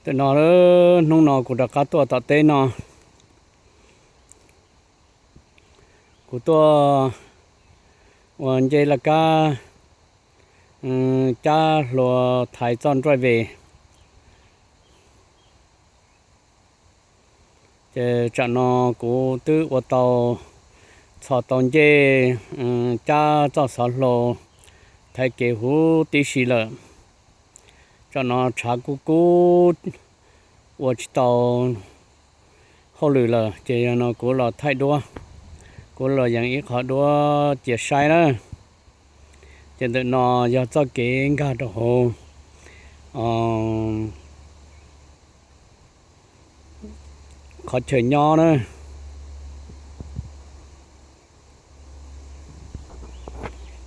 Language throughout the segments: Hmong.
Tam no, hnub no kuv rov qab tuaj tom teb no, kuv tuaj ua ncej laj kab cab hlua thaiv txoj nruj ves. Ces tsam no kuv twb ua tau, txhos tau ncej, cab txoj xov hlua thaiv kev huv tib si lawm. Tsam no tshav kub kub ua tsis tau hauj lwm lawm, ces yog no kuv los thaij duab, kuv los yees ib qho duab cia saib na. Ces ntawm no yog txoj kev nkag rau hauv qhov chaw nyob na.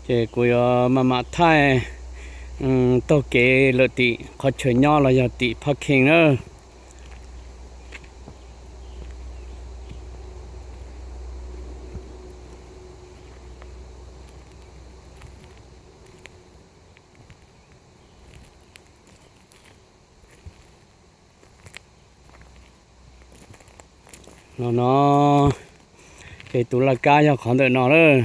Ces kuv yuav maj mam thaij taug kev lawm tim qhov chaw nyob los yog tim parking na. No no, ces tus laj kab yog qhov ntawm no lawm.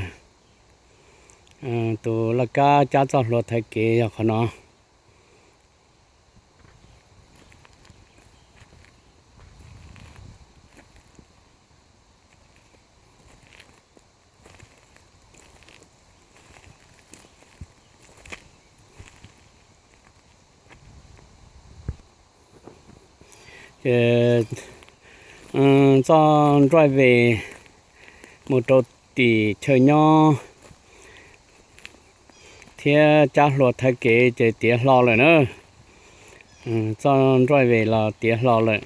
Tus laj kab cab txoj hlua thaiv kev yog qhov no. Ces txoj nruj ves mus rau tim chaw nyob thiab cab hlua thaiv kev ces tiav hlo lawm na. Txoj nruj ves los tiav hlo lawm.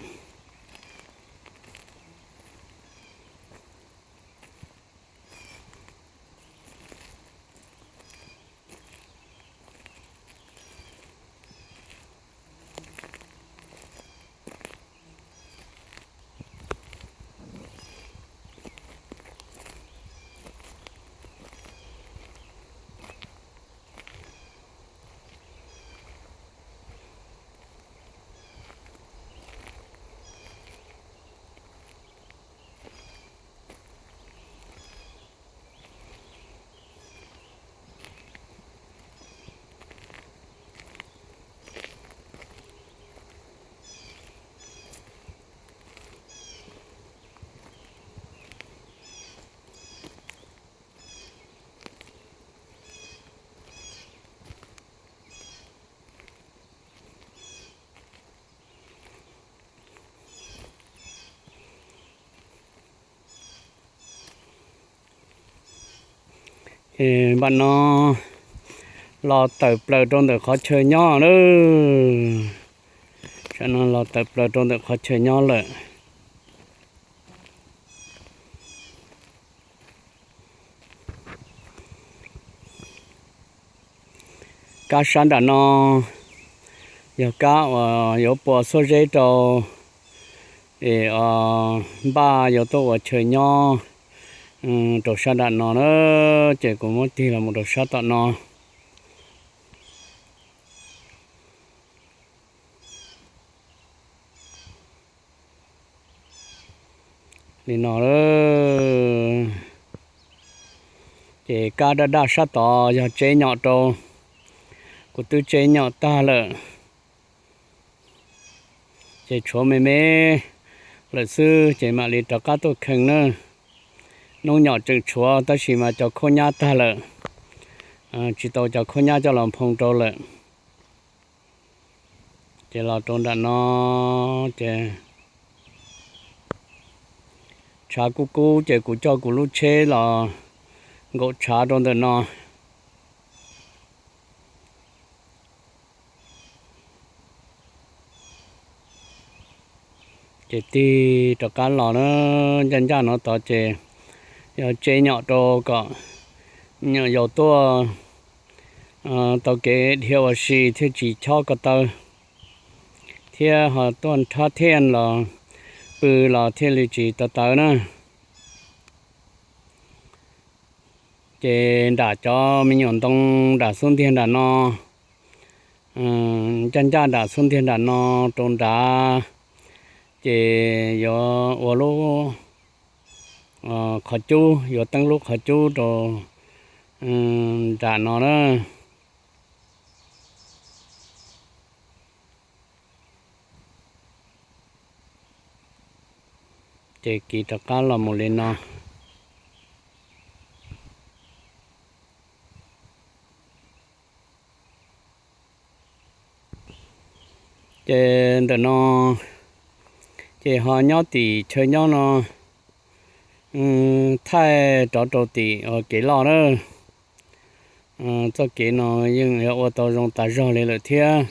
Npaj no los tawm plaws rau ntawm qhov chaw nyob lawm. Tam no los tawm plaws rau ntawm qhov chaw nyob lawm. Kab sab nram no yog kab uas yuav pua xuab zeb rau es npaj yuav tuaj ua chaw nyob rau sab nram no na, ces kuv muab tig los mus rau sab tom no. Li no, ces kab daj daj sab tod yog tseb nyom rau, kuv twb tseb nyom tag lawm, ces tshuav me me lawm xwb ces mam li rov qab tuaj kheej na. Hnub nyom tseem tshuav tab sis mas cov khaub nyab tag lawm, tsis tau cov khaub nyab coj los nphoo rau lawm. Ces los rau nram no ces tshav kub kub ces kuv coj kuv lub tsheb los nkaum tshav rau ntawm no. Ces tig rov qab los na, ncaj ncaj no tod ces yog tseb nyom rau kom nyom yaus tuaj tau kev dhia ua si thiaj tsis chob ko taw, thiab ho tuaj nrhab thiaj los pw los thiaj li tsis tawv tawv na. Ces nram cov me nyuam ntoo nram xub ntiag nram no, ncaj ncaj nram xub ntiag nram no rau nrad, ces yuav ua lub qhov cub, yuav teeb lub qhov cub rau nram no na. Ces kiv rov qab los mus li no. Ces ntawm no ces ho nyob tim chaw nyob no thaij rov rau tim kev loj na. Txoj kev no yeej yuav ua tau zoo tas zog li lawm thiab.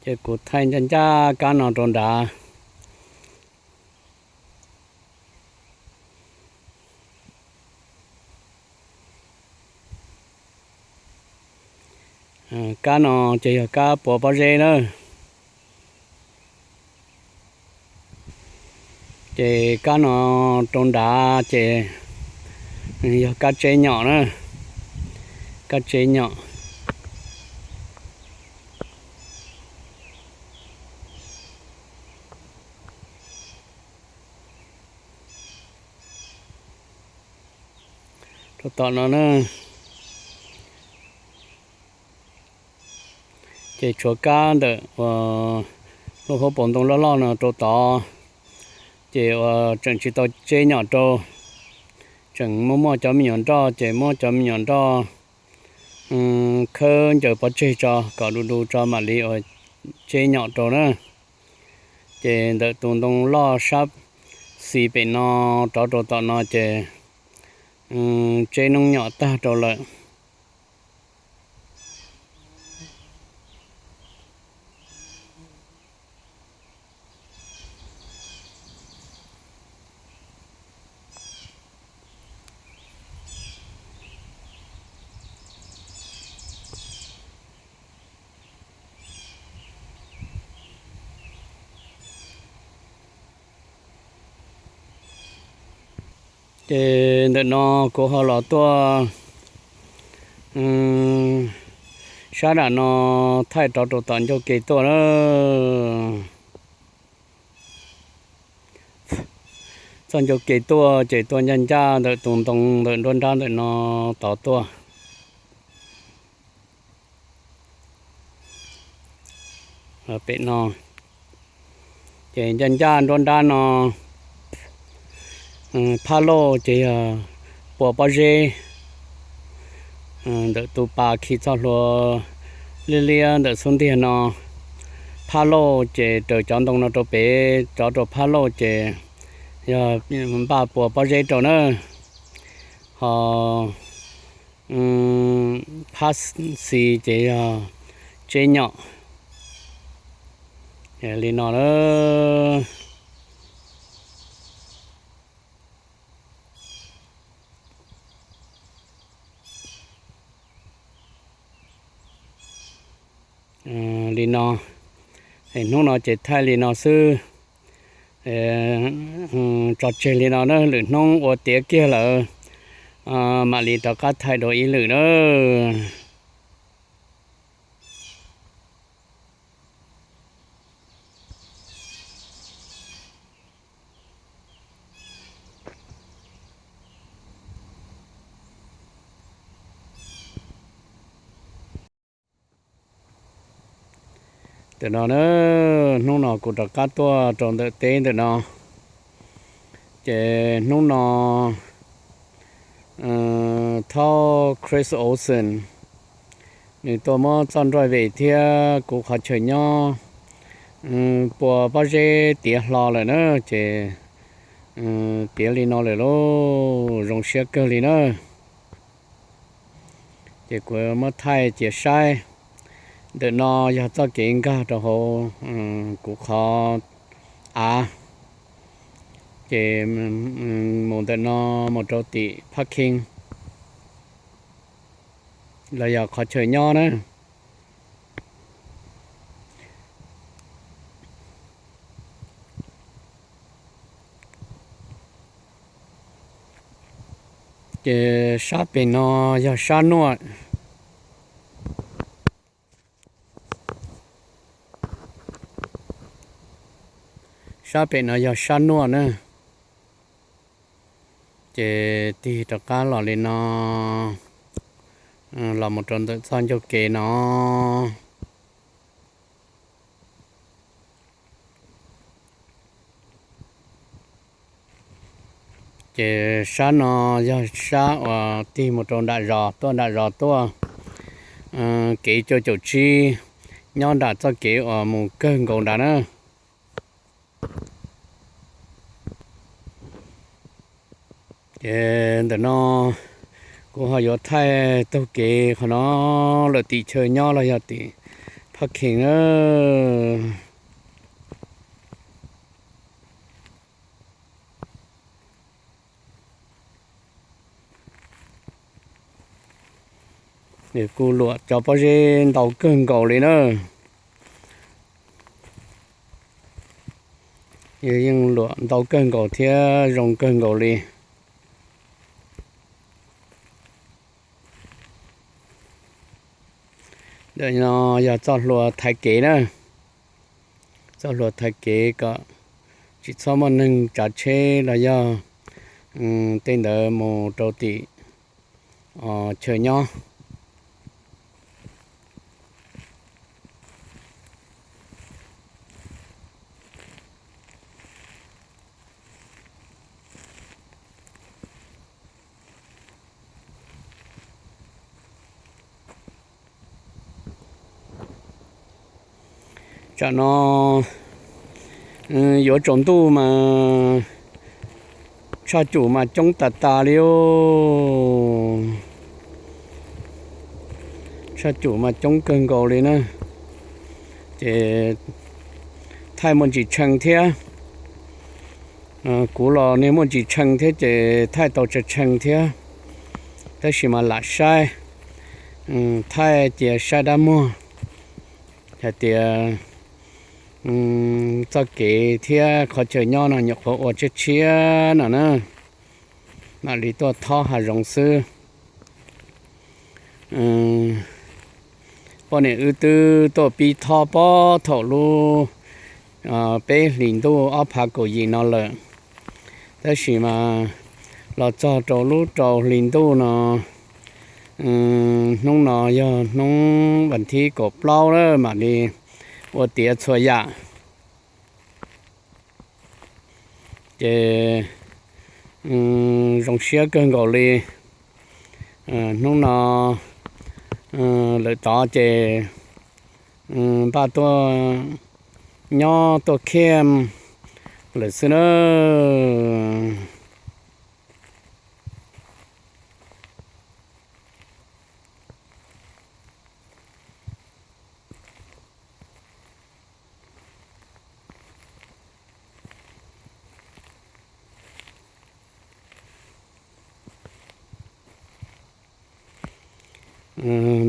Ces kuv thaij ncaj ncaj kab no rau nrad. Kab no ces yog kab puas pob zeb na. Ces kab no rau nrad ces yog kab tseb nyom na, kab tseb nyom. Rau tom no na, ces tshuav kab ntawm lub hauv paus ntoo loj loj no rau tod, ces uas tseem tsis tau tseb nyom rau, tseem muaj muaj cov me nyuam nroj, ces muab cov me nyuam nroj khawb ncaws pov tseg tso kom du du tso mam li uas tseb nyom rau na. Ces ntawm tus ntoo loj sab xis pem no rov rau tom no ces tseb noob nyom tag rau lawm. Ces ntawm no kuv ho los tuaj sab nram no thaij rov rau tom ncauj ke tuaj na. Txoj ncauj ke tuaj ces tuaj ncaj ncaj ntawm tus ntoo ntawm nruab nrab ntawm no tod tuaj. Pem no ces ncaj ncaj nruab nrab no, phab lauj ces yog puas pob zeb, ntawm tus pas khi txoj hlua liab liab ntawm xub ntiag no. Phab lauj ces raws cov ntoo no rau pem rov rau phab lauj ces yog npaj puas pob zeb rau na. Ho phab xis ces yog tseb nyom li no na. Li no, hnub no ces thaij li no xwb. Tso tseg li no na, lwm hnub ua tiav kiag lawm mam li rov qab thaij dua ib lwm na. Ntawm no na, hnub no kuv rov qab tuaj rau ntawm teb ntawm no, ces hnub no thaub Chris Olsen nws tuaj muab txoj nroj vem thiab kuv qhov chaw nyob puas pob zeb tiav hlo lawm na, ces tiav li no lawm lauj, zoo siab kawg li na. Ces kuv muab thaij cia saib. Ntawm no yog txoj kev nkag rau hauv kuv qhov av, ces mus ntawm no mus rau tim parking los yog qhov chaw nyob na. Ces sab pem no yog sab nuaj, sab pem no yog sab nuaj na. Ces tig rov qab los li no, los mus rau ntawm txoj ncauj kev no. Ces sab no yog sab uas tig mus rau nram zos tuaj, nram zos tuaj, kev cuaj caum tsib, nyob nram txoj kev uas mus kawg nkaus nrad na. Ces ntawm no kuv ho yuav thaij taug kev qhov no lawm tim chaw nyob los yog tim phab khees na. Nws kuj luam cov pob zeb ntau kawg nkaus li na. Yeej luam ntau kawg nkaus thiab zoo kawg nkaus li. Ntawm no yog txoj hlua thaiv kev na, txoj hlua thaiv kev kom tsis txhob muaj neeg tsav tsheb los yog tej ntawd mus rau tim chaw nyob. Tsam no yuav tsaus ntuj mas tshaj cum mas coob tas tas li os. Tshaj cum mas coob kawg nkaus li na. Ces thaij muaj ntsis tshee thiab. Kuv los niag muaj ntsis tshee thiab ces thaij tau tshee tshee thiab. Tab sis mas lam saib, thaij cia saib dab muag hais tias txoj kev thiab qhov chaw nyob no nyuam qhuav ua tshiab tshiab no na, mam li tuaj thob hav zoov xwb. Poj niam wb twb tuaj pib thob puag thaum lub peb hlis ntuj ob phav kaum yim no lawm, tab sis mas los txog rau lub rau hli ntuj no, hnub no yog hnub vas thib kaum plaub lawm mam li ua tiav txhua yam. Ces zoo siab kawg nkaus li. Hnub no lawm tod ces npaj tuaj nyob tuaj khiaj lawm xwb na.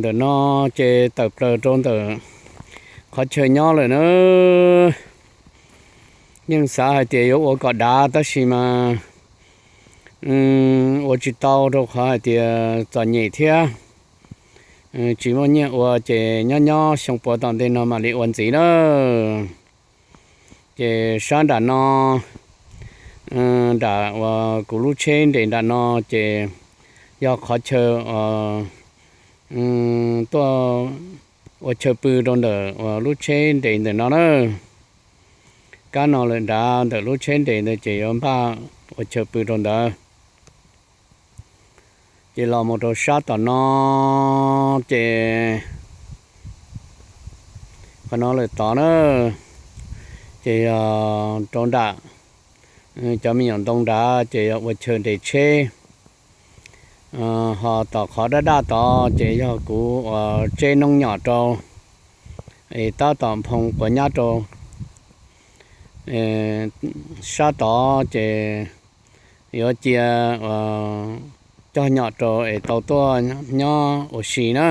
Ntawm no ces tawm plaws rau ntawm qhov chaw nyob lawm na. Yeej xav hais tias yuav ua kom dav tab sis mas ua tsis tau rau qhov hais tias txom nyem thiab tsis muaj nyiaj ua ces nyob nyob xyoo puav tom ntej no mam li ua ntxiv na. Ces sab nram no, nram uas kuv lub tsheb nres nram no ces yog qhov chaw tuaj ua chaw pw rau ntawm uas lub tsheb nres ntawm no na. Kab no lawm nrad ntawm lub tsheb nres ntawd ces yuav npaj ua chaw pw rau ntawd. Ces los mus rau sab tom no ces qhov no lawm tod na, ces yog rau nram cov me nyuam ntoo nrad ces yog ua chaw nres tsheb. Ho tom qhov daj daj tod ces yog kuv uas tseb noob nyom rau, es tab tom nphoo quav nyab rau. Sab tod ces yuav cia cog nyom rau es tau tuaj nyob ua si na,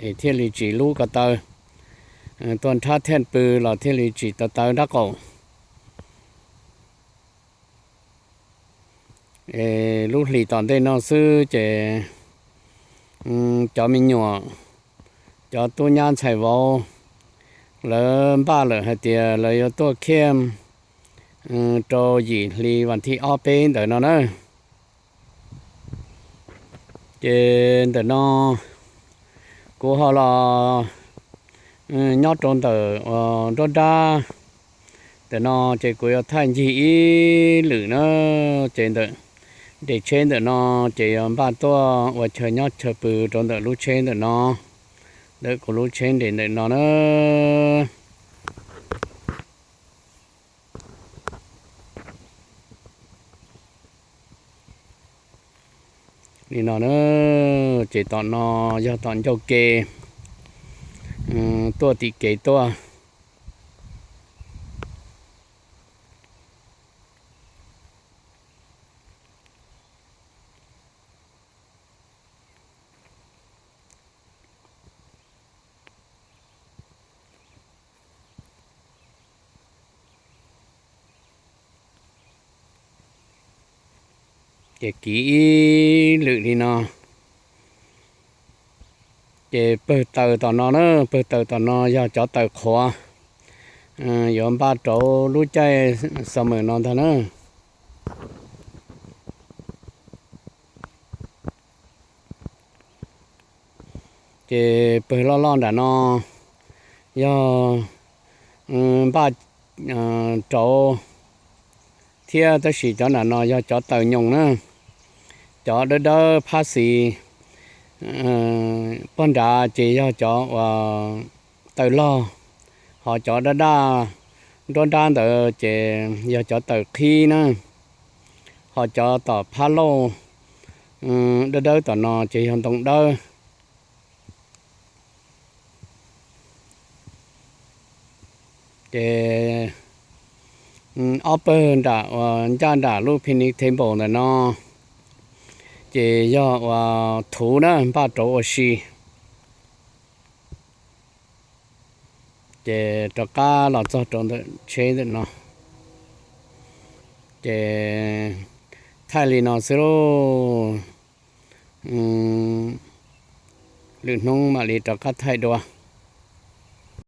es thiaj li tsis lub ko taw, tuaj nrhab thiaj pw los thiaj li tsis tawv tawv nrab qaum. Es lub hlis tom ntej no xwb ces cov me nyuam, cov tub nyab ntxhais vauv, lawv npaj lawm hais tias lawv yuav tuaj khiaj rau yim hli vas thib ob peb ntawm no na. Ces ntawm no kuv ho los nyob rau ntawm nruab nrab ntawm no, ces kuv yuav thaij ncig ib lwm na. Ces ntawm nres tsheb ntawm no ces yuav npaj tuaj ua chaw nyob chaw pw rau ntawm lub tsheb ntawm no, ntawm kuv lub tsheb nres ntawm no na. Li no na, ces tom no yog tom ncauj ke tuaj tim kev tuaj. Ces kiv ib lwm li no, ces pawg taws tom no na, pawg taws tom no yog cov taws qhuav, yuav npaj rau lub caij summer no ntag na. Ces pawg loj loj nram no yog npaj rauv thiab, tab sis cov nram no yog cov taws nyoos na. Cov dawb dawb phab xis pog nrad ces yog cov uas taws log, ho cov daj daj nruab nrab ntawd ces yog cov taws qhib na, ho cov tom phab lauj dawb dawb tom no ces yog ntoo dawb. Ces ob pawg nram uas ncaj nram lub picnic table ntawm no ces yog uas thuv na, npaj rauv ua si. Ces rov qab los txog rau ntawm tsheb ntawm no, ces thaij li no xwb lauj. Lwm hnub mam li rov qab thaij dua.